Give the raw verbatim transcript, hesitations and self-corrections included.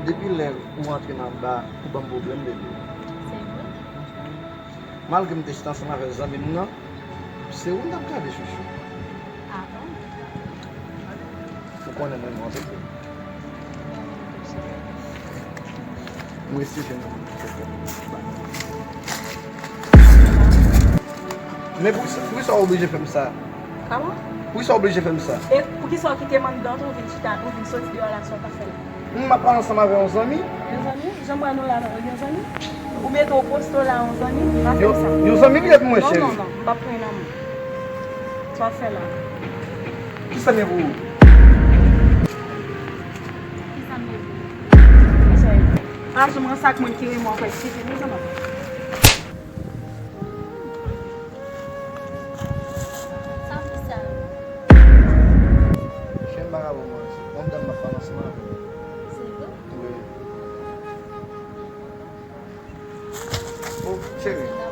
Depi lè ou antre nan ba, ou ban m pwoblèm, bebe. Se vre? Malgre m te chita ansanm avèk zanmi m nan, se ou m t ap gade, chouchou. Ah bon? Ou konnen mwen renmen w anpil. M resi jwenn ou. Men poukisa, poukisa w oblije fè m sa? Kòman? Poukisa w oblije fè m sa? E poukisa w kite m anndan tou, ou vin chita, ou vin soti deyò la, sa w t ap fè la? M ap pale ansanm avè yon zanmi. Yon zanmi? Jan m wè nou la, yon zanmi? Ou mete w poste w la, yon zanmi? Pa fè sa. Yon zanmi li ye pou mwen, cheri. Non, non, non, m p ap pran nan mwen. Sa w ap fè la? Kisa m ye pou ou? Kisa m ye pou ou? Mesye, pa janm ransak moun ki renmen w ankò, eksplike nou, zanmi. Sa pou sa? Chen bagay bon manti. Yon dam m ap pale ansanm avè l. Se vre? Wi. Oh, cheri.